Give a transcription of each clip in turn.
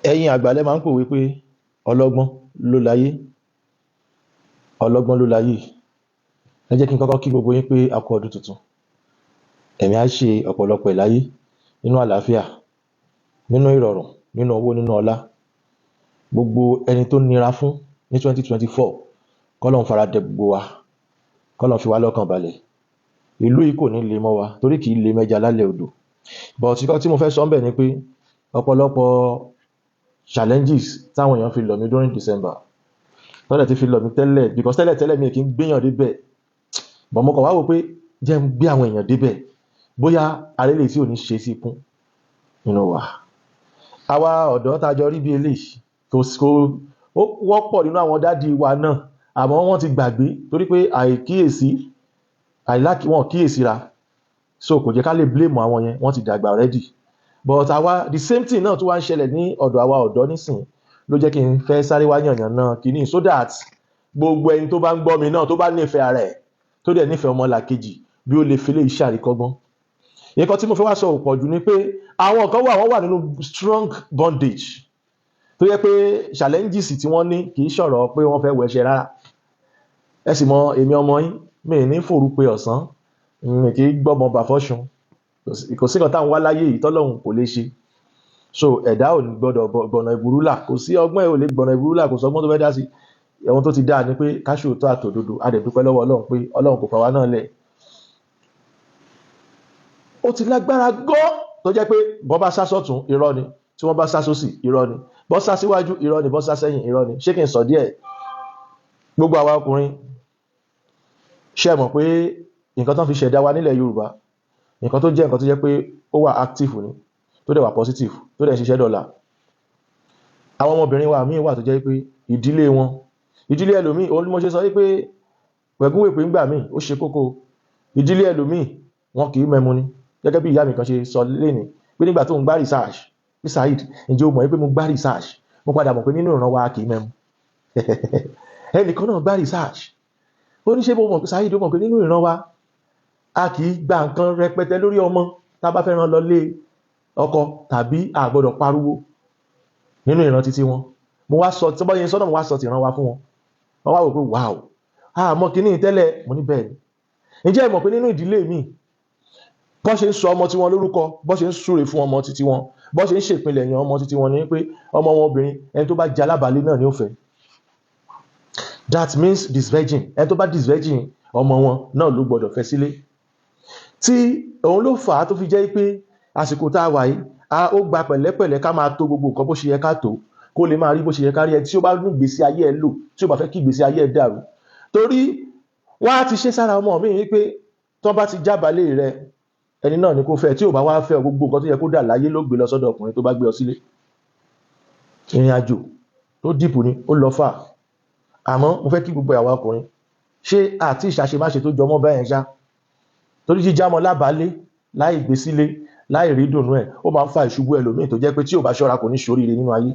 Ẹ̀yin àgbà lẹ máa ń pòwe pé ọlọ́gbọ́n ló láyé, ọlọ́gbọ́n ló láyé. Ẹ jẹ́ kí n kọ́kọ́ kí gbogbo yín pé a kú ọdún tuntun. Ẹ̀mí á ṣe ọ̀pọ̀lọpọ̀ ẹ̀ láyé nínú àlàáfíà, nínú ìrọ̀rùn, nínú owó, nínú ọlá. Gbogbo ẹni tó nira fún ní 2024, k'Ọlọ́run fara dẹ gbogbo wa, k'Ọlọ́run fi wá lọ́kàn balẹ̀. Ìlú yìí kò ní le mọ́ wa torí kì í le mẹ́ja lálẹ́ odò. But nǹkan tí mo fẹ́ sọ ńbẹ̀ ni pé ọ̀pọ̀lọpọ̀ challenges táwọn èèyàn fi lọ̀ mí during December, tọ́lẹ̀ ti fi lọ̀ mí tẹ́lẹ̀, because tẹ́lẹ̀ tẹ́lẹ̀ mi kì í gbéyàn débẹ̀, but mo kàn wá wò pé jẹ́ n gbé àwọn èèyàn débẹ̀, bóyá arélè tí ò ní ṣe sí kún nínú wa. Àwa ọ̀dọ́ tá a jọ rí bí eléyìí, kò ó wọ́pọ̀ nínú àwọn daddy wa náà, àmọ́ wọ́n ti gbàgbé torí pé àìkíyèsí, àìláàkí wọn kíyèsíra, so kò jẹ́ ká lè blame àwọn yẹn, wọ́n ti dàgbà already. But àwa, the same thing náà tó wá ń ṣẹlẹ̀ ní ọ̀dọ̀ àwa ọ̀dọ́ nísìn ló jẹ́ kí n fẹ́ sáré wá yànyàn náà kìíní, so that gbogbo ẹni tó bá ń gbọ́ mi náà, tó bá nífẹ̀ẹ́ ara ẹ̀, tó dẹ̀ nífẹ̀ẹ́ ọmọlàkejì, bí ó lè fi lè ṣàríkọ́gbọ́n. Nǹkan tí mo fẹ́ wá sọ ò pọ̀ jù ni pé àwọn kan wà, wọ́n wà nínú strong bondage tó yẹ pé challenges tí wọ́n ní kì í ṣọ̀rọ̀ pé wọ́n fẹ́ wẹṣẹ rárá. Ẹ sì mọ èmi ọmọ yín, mi ní fòru pé ọ̀sán, mi kì í gbọ́mọ bàfọ́sùn. Kò sí nǹkan táwọn wá láyé yìí tọ́lọ́hun kò lè ṣe, so ẹ̀dá ò ní gbọ́dọ̀ gbọ̀nà ìburú là. Kò sí ọgbọ́n ẹ̀ ò lè gbọ̀nà ìburú là, kò sọgbọ́n tó fẹ́ dá sí. Ohun tó ti dáa ni pé ká ṣòótọ́ àtòdodo. A dẹ̀ dúpẹ́ lọ́wọ́ Ọlọ́run pé Ọlọ́run kò fà wá náà lẹ̀. Ó ti lágbára gọ́ tó jẹ́ pé bọ́ bá sá sọ́tún, irọ́ ni; tí wọ́n bá sá sósì, irọ́ ni; bọ́ sá síwájú, irọ́ ni; bọ́ sá sẹ́yìn, irọ́ ni. Ṣé kí n sọ díẹ̀? Gbogbo àwa ọkùnrin, ṣé ẹ mọ̀ pé nǹkan tó fi ṣẹ̀dá wa nílẹ̀ Yorùbá, nǹkan tó jẹ́ nǹkan tó jẹ́ pé ó wà active ni, tó dẹ̀ wà positive, tó dẹ̀ ṣiṣẹ́ dọ̀la? Àwọn ọmọbìnrin wa míì wà tó jẹ́ pé ìdílé wọn, ìdílé ẹlòmíì, òun ni mo ṣe sọ wípé pẹ̀gúnwèpé ńgbà míì ó ṣe kókó. Ìdílé ẹlòmíì, wọn kì í mẹ́mu ni. Gẹ́gẹ́ bí ìyá mi kan ṣe sọ lénìí pé nígbà tó ń gbá research pé, "Saheed, ǹjẹ́ o mọ̀ pé mo gbá research, mo padà mọ̀ pé nínú ìran wa, kì í mẹ́mu." Ẹnìkan náà gbá research, ó ní, "Ṣé mo mọ̀ pé, Saheed, ó mọ̀ pé nínú ìran wa, a kì í gba nǹkan rẹpẹtẹ lórí ọmọ tá a bá fẹ́ rán lọ lé ọkọ, tàbí a gbọ́dọ̀ pariwo nínú ìran títí wọn." Mo wá sọ tí wọ́n yẹn sọ́nà, mo wá sọ tìran wa fún wọn. Wọ́n wá wò pé, "Wow, àmọ́ kìíní tẹ́lẹ̀." Mo ní bẹ́ẹ̀ ni. Ǹjẹ́ ẹ mọ̀ pé nínú ìdílé mi, bọ́ ṣe ń sọ ọmọ tí wọn lórúkọ, bọ́ ṣe ń súre fún ọmọ títí wọn, bọ́ ṣe ń ṣèpinlẹ̀ yan ọmọ títí wọn ni pé ọmọ wọn obìnrin, ẹni tó bá jẹ́ alábàálé náà ni ó fẹ́? That means disvirgin. Ẹni tó bá disvirgin ọmọ wọn náà ló gbọdọ̀ fẹ́ sílé. Tí òun ló fà á tó fi jẹ́ pé àsìkò tá a wà yìí, a ó gba pẹ̀lẹ́pẹ̀lẹ́, ká máa tó gbogbo nǹkan bó ṣe yẹ ká tó, kó lè máa rí bó ṣe yẹ ká rí. Ẹ tí ó bá ní ìgbésí ayé ẹ lò, tí ó bá fẹ́ kí ìgbésí ayé ẹ dàrú, torí wọ́n á ti ṣe sára ọmọ mi wípé tó bá ti jábàálẹ̀ rẹ, ẹni náà ni kó fẹ́. Tí ò bá wá fẹ́, gbogbo nǹkan tó yẹ kó dà láyé ló gbé lọ sọ́dọ̀ ọkùnrin tó bá gbé ọ sílé. Ìrìn àjò tó dìpù ni ó lọ fà. Àmọ́ mo fẹ́ kí gbogbo àwa ọkùnrin ṣé àti ìṣàṣemáṣe tó jọmọ́ bẹ́ẹ̀ ṣá, torí jíjámọ́ lábàálé láì gbé sílé, láì rí dùnú ẹ̀, ó máa ń fa ìṣubú ẹlòmíì tó jẹ́ pé tí ò bá ṣọ́ra, kò ní ṣoríire nínú ayé.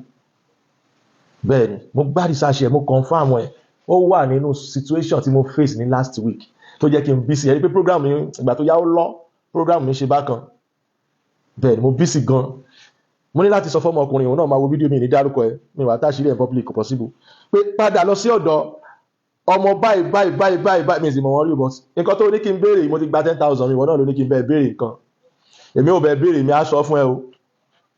Bẹ́ẹ̀ ni mo gbá research ẹ̀, mo confirm ẹ̀. Ó wà nínú situation tí mo face ní last week tó jẹ́ kí n busy. Ẹni pé program mi, ìgbà tó yá, ó lọ, program mi ṣe bákan. Bẹ́ẹ̀ ni mo busy gan. Mo ní láti sọ fọ́mọ ọkùnrin, òun náà máa wo fídíò mi, ní dárúkọ ẹ, mi wà táṣírí ẹ̀ public, kò possible, pé padà lọ sí ọ̀dọ̀ ọmọ báyìí báyìí báyìí báyìí báyìí. Mi sì mọ̀ wọ́n rí, but nǹkan tó ní kí n béèrè, mo ti gba 10,000 mi. Ìwọ náà ló ní kí n bẹ́ẹ̀ béèrè nǹkan, èmi ò bẹ́ẹ̀ béèrè, mi á sọ fún ẹ o.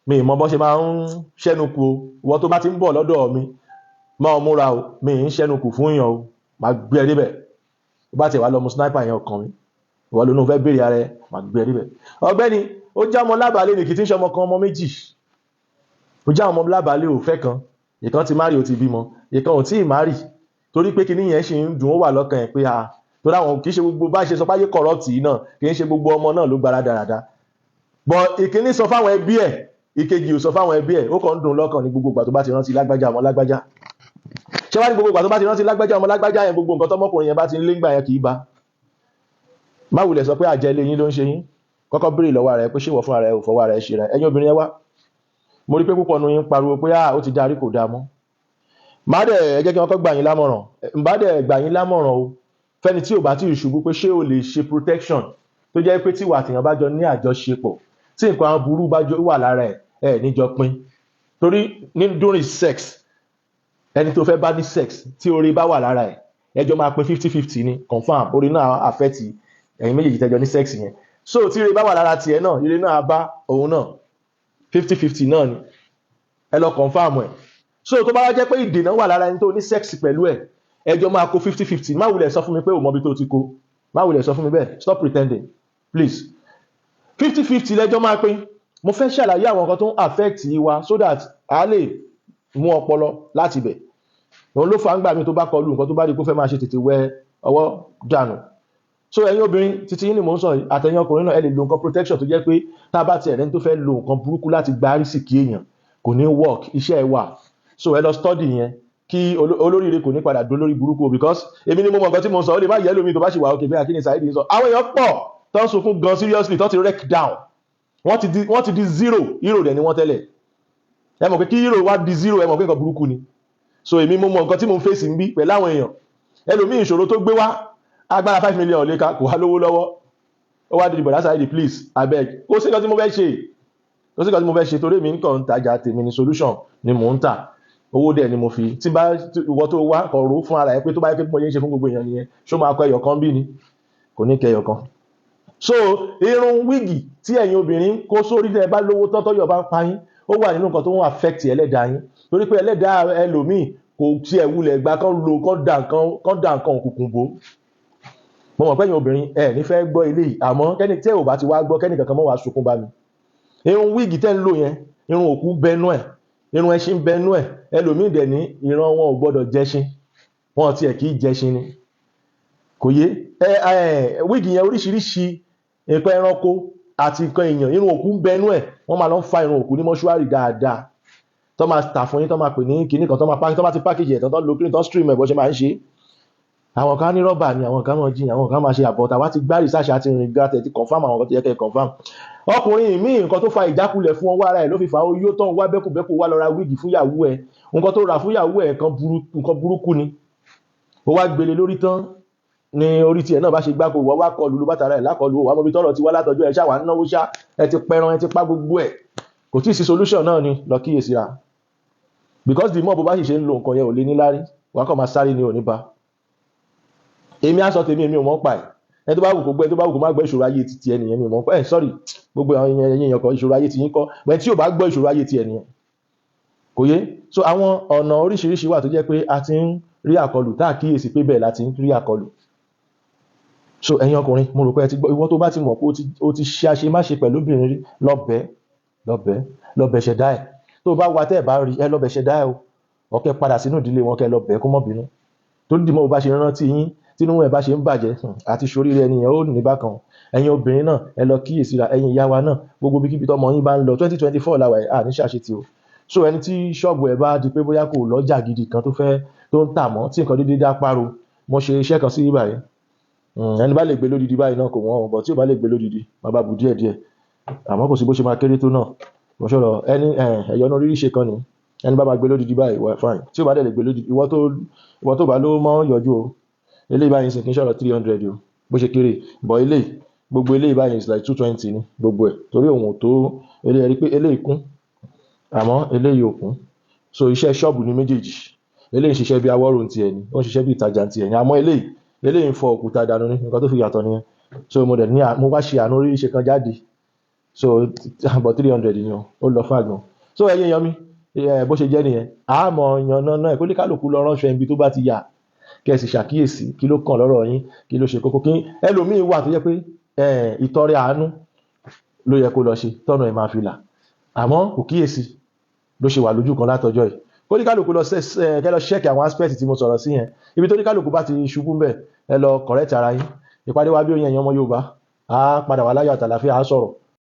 Mi ì mọ bọ́ ṣe máa ń ṣẹ́nu kù o. Ìwọ tó bá ti ń bọ̀ lọ́dọ̀ mi, máa múra o. Mi ì ń ṣẹ́nu kù fún yàn o. Máa gbé ẹ débẹ̀. Tó bá tiẹ̀ wá lọ mu sniper yẹn, ọkàn mi, ìwọ ló ní o fẹ́ béèrè ara ẹ, máa gbé ẹ débẹ̀. Ọ̀gbẹ́ni ó já ọmọ lábàálẹ̀ ní kì í tí ń ṣe ọmọ kan, ọmọ méjì. Ó já ọmọ lábàálẹ̀, ò fẹ́ kan. Ìkan ti marry, ó ti bímọ. Ìkan ò tí ì marry, torí pé kinní yẹn ṣì ń dùn, ó wà lọ́kàn ẹ̀ pé a torí àwọn kì í ṣe gbogbo bá ṣe sọ páyé corrupt yìí náà, kì í ṣe gbogbo ọmọ náà ló gbára dáradára. But ìkíní sọ fáwọn ẹbí ẹ̀, ìkejì ò sọ fáwọn ẹbí ẹ̀. Ó kàn ń dùn lọ́kàn ní gbogbo ìgbà tó bá ti rántí lágbájá, ọmọ lágbájá. Ṣé wá ní gbogbo ìgbà tó bá ti rántí lágbájá, ọmọ lágbájá yẹn, gbogbo nǹkan tọmọkùnrin yẹn bá ti ń lé ńgbà yẹn, kì í ba. Má wulẹ̀ sọ pé àjẹ́ ilé yín ló ń ṣe yín. Kọ́kọ́ béèrè lọ́wọ́ rẹ̀ pé ṣé ìwọ fúnra rẹ̀ ò fọwọ́ rẹ̀ ṣe rẹ̀? Ẹ̀yin obìnrin yẹn wá, mo rí pé púpọ̀ nu yín pariwo pé ah, ó ti darí, kò dáa mọ́. Má dẹ̀ ẹ jẹ́ kí wọ́n kọ́ gbà yín lámọ̀ràn. Ǹbá dẹ̀ gbà yín lámọ̀ràn o, fẹ́ni tí ò bá tí ì ṣubú, pé ṣé o lè ṣe protection tó jẹ́ pé tíwà àtìyàn bá jọ ní àjọṣepọ̀, tí nǹkan aburú bá jọ wà lára ẹ̀, ẹ̀ níjọ pín. Torí ní during sex, ẹni tó fẹ́ bá ní sex, tí orí bá wà lára ẹ̀, ẹjọ́ máa pín 50-50 ni. Confirm, orí náà affect ẹ̀yin méjèèjì tẹ́jọ ní sex yẹn. So tí ire bá wà lára tiẹ̀ náà, ire náà bá òun náà, 50-50 náà ni. Ẹ lọ confirm ẹ̀. So tó bá wá jẹ́ pé ìdènà wà lára ẹni tó ní sex pẹ̀lú ẹ̀, ẹjọ́ máa kó 50-50. Má wulẹ̀ sọ fún mi pé ò mọ ibi tó ti kó. Má wulẹ̀ sọ fún mi bẹ́ẹ̀. Stop pretending, please. 50-50 lẹ́jọ́ máa pín. Mo fẹ́ ṣàlàyé àwọn nǹkan tó ń affect wa so that a lè mú ọpọlọ láti bẹ̀. Òun ló fà ń gbà mí tó bá kọlu nǹkan, tó bá di kó fẹ́ máa ṣe, tètè wẹ ọwọ́ dànù. So ẹ̀yin obìnrin títí yín ni mò ń sọ yìí, àtẹ̀yin ọkùnrin náà, ẹ lè lo nǹkan protection tó jẹ́ pé tá a bá tiẹ̀ rẹ́ni tó fẹ́ lo nǹkan burúkú láti gba àrísìkí èèyàn, kò ní work. Iṣẹ́ ẹ wà, so ẹ lọ study yẹn kí olóríire kò ní padà dolórí burúkú o, because èmi ni mo mọ nǹkan tí mo sọ. Ó lè má yẹ lómi tó bá ṣì wà òkè bí akíní Saheed sọ. Àwọn èèyàn pọ̀ tó ń sunkún gan, seriously, tó ti wreck down. Wọ́n ti di zero. Hero dẹ̀ ni wọ́n tẹ́lẹ̀. Ẹ mọ̀ pé kí hero wá di zero, ẹ mọ̀ pé nǹkan burúkú ni. So èmi mo mọ nǹkan tí mo ń fèsì ń bí pẹ̀lú àwọn èèyàn. Ẹlòmíì, ìṣòro tó gbé wá, agbára 5 million lè ka, kò wá lówó lọ́wọ́. Ó wá di, "Bọ̀dá Saheed, please, abeg." Kó sí nǹkan tí mo fẹ́ ṣe, kó sí nǹkan tí mo fẹ́ ṣe, torí èmi nǹkan ń tajà tèmi ni, solution ni mò ń tà, owó dẹ̀ ni mo fi tí bá ìwọ tó wá kọ̀ rò fún ara ẹ pé tó bá yẹ pé mo yẹ ń ṣe fún gbogbo èèyàn nìyẹn, ṣó máa kọ ẹyọ kan bí ni? Kò ní kẹ ẹyọ kan. So irun wig tí ẹ̀yin obìnrin kó sórí, tẹ́ ẹ bá lówó tán, tọ́yọ̀ bá ń pa yín, ó wà nínú nǹkan tó ń affect ẹlẹ́dàá yín, torí pé ẹlẹ́dàá ẹlòmíì kò tiẹ̀ wulẹ̀ gba kán lo kán da nǹkan òkùnkùn bò. Mo mọ̀ pé ẹ̀yin obìnrin ẹ̀ ní fẹ́ gbọ́ eléyìí, àmọ́ kẹ́ni tẹ́ ò bá ti wá gbọ́, kẹ́ni kankan mọ́ wàá sunkún bá mi. Irun wig tẹ́ ń lò yẹn, irun òkú bẹnu ẹ̀, irun ẹṣin bẹnu ẹ̀. Ẹlòmíì dẹ̀ ní ìran wọn ò gbọ́dọ̀ jẹṣin, wọn tiẹ̀ kì í jẹṣin ni, kò yé ẹ. Ẹ wig yẹn, oríṣiríṣi nǹkan ẹranko àti nǹkan èèyàn, irun òkú bẹnu ẹ̀. Wọ́n máa lọ ń fa irun òkú ní mọ́ṣúárì dáadáa, tó máa tà fún yín, tó máa pè ní kinní kan, tó máa tó máa ti package ẹ̀ tán, tó lo cream, tó stream ẹ̀, bó ṣe máa ń ṣe. Àwọn kan ní rọ́bà ni, àwọn kan máa jiyàn, àwọn kan máa ṣe àbọ̀tà. Wá ti gbá research àti rìn gàtẹ̀ ti confirm àwọn nǹkan tó yẹ kẹ́ confirm. Ọkùnrin míì, nǹkan tó fa ìjákulẹ̀ fún ọwọ́ ara ẹ̀ ló fi fà á. Ó yóò tán, wá bẹ́kùbẹ́kù, wá lọ ra wig fún ìyàwó ẹ̀. Nǹkan tó rà fún ìyàwó ẹ̀, nǹkan burúkú ni. Ó wá gbélé lórí tán ní orí tiẹ̀ náà bá ṣe gbáko, wọ́n wá kọlù ló bá tara ẹ̀ lákọlù. Wà mọ́bi tọ́rọ̀ ti wá látọjọ́ ẹ̀ ṣáà wà náwó ṣá, ẹ ti pẹran, ẹ ti pa gbogbo ẹ̀, kò tí ì sí solution náà ni. Lọ kíyèsí ra, because the more bó bá sì ṣe ń lo nǹkan yẹn, ò lè ní lárí, wàá kàn máa sáré ní òní bá. Èmi á sọ tèmi, èmi ò mọ̀ pa ẹ̀. Ẹni tó bá wù kó gbọ́, ẹni tó bá wù kó má gbọ́, ìṣòro ayé ti tiẹ̀ nìyẹn. Mi ò mọ̀ pa ẹ̀. Sorry, gbogbo àwọn èèyàn èèyàn kan, ìṣòro ayé ti yín kọ́ bẹ́ẹ̀. Tí ò bá gbọ́, ìṣòro ayé tiẹ̀ nìyẹn, kò yé. So àwọn ọ̀nà oríṣiríṣi wà tó jẹ́ pé a ti ń rí àkọlù tá a kíyèsí pé bẹ́ẹ̀ la ti ń rí àkọlù. So ẹ̀yin ọkùnrin, mo rò pé ẹ ti gbọ́. Ìwọ tó bá ti mọ̀ pé ó ti ṣe àṣemáṣe pẹ̀lú obìnrin rí, lọ́bẹ̀ẹ́ lọ́bẹ̀ẹ́ lọ́bẹ̀ ṣẹ̀dá ẹ̀. Tó bá wa tẹ́ ẹ̀ bá rí ẹ, lọ́bẹ̀ ṣẹ̀dá ẹ̀ o. Ọ̀kẹ́ padà sínú ìdílé wọn, kẹ́ lọ́bẹ̀ kó mọ́ bínú tó dì mọ́. Bó bá ṣe rántí yín, tínú ẹ̀ bá ṣe ń bàjẹ́ àti ṣoríire, ẹni yẹn ó ní bákan. Ẹ̀yin obìnrin náà, ẹ lọ kíyèsí ra. Ẹ̀yin ìyá wa náà, gbogbo ibikíbi tọmọ yín bá ń lọ, 2024 làwà ẹ̀ à ní ṣàṣetì o. So ẹni tí ṣọ́ọ̀bù ẹ̀ bá di pé bóyá kò lọ́jà gidi kan tó fẹ́ tó ń tà mọ́, tí nǹkan dídí dá páro, mo ṣe iṣẹ́ kan sí báyìí. Ẹni bá lè gbé lódidi báyìí náà kò wọ́n o, but tí ò bá lè gbé lódidi, máa bá bu díẹ̀ díẹ̀, àmọ́ kò sí bó ṣe máa kéré tó náà. Mo sọ̀rọ̀ ẹni ẹ̀yọ́nú rírí ṣe kan ni. Ẹni bá máa gbé lódidi báyìí, well, fine. Tí ò bá dẹ̀ lè gbé lódidi, ìwọ tó bá ló mọ́ yọjú o. Eléyìí báyìí sì kì í sọ̀rọ̀ 300 o, bó ṣe kéré bọ̀. Eléyìí, gbogbo eléyìí báyìí is like 220 ni gbogbo ẹ̀, torí òun ò tó eléyìí. Rí pé eléyìí kún, àmọ́ eléyìí ò kún. So iṣẹ́ ṣọ́ọ̀bù ní méjèèjì. Eléyìí ń ṣiṣẹ́ bí awọ́rò ti ẹ̀ ni, ó ń ṣiṣẹ́ bí ìtajà ti ẹ̀ ni, àmọ́ eléyìí ń fọ òkúta dànù ní. Nǹkan tó fi yàtọ̀ nìyẹn. So mo dẹ̀ ní mo wá ṣe àánú oríṣi kan jáde, so about 300 ni o, ó lọ fún àgbọn. So ẹ̀yin èèyàn mi, bó ṣe jẹ́ nìyẹn. Àmọ́ yan náà kó ní kálukú lọ ránṣọ ibi tó bá ti yà, kẹ́ ẹ sì ṣàkíyèsí kí ló kàn lọ́rọ̀ yín, kí ló ṣe kókó. Kí ẹlòmíín wà tó jẹ́ pé ìtọrẹ àánú ló yẹ kó lọ ṣe tọ́nà ẹ̀ máa fi là, àmọ́ kò kíyèsí, ló ṣe wà lójú kan látọjọ́ yìí. Kó ní kálukú lọ kẹ́ lọ check àwọn aspect tí mo sọ̀rọ̀ sí yẹn. Ibi tó ní kálukú bá ti ṣubú ńbẹ̀, ẹ lọ correct ara yín. Ìpàdé wa bí oyin, ẹ̀yin ọmọ Yorùbá, á padà wà láyọ̀ àtàlàfíà, á sọ̀rọ̀.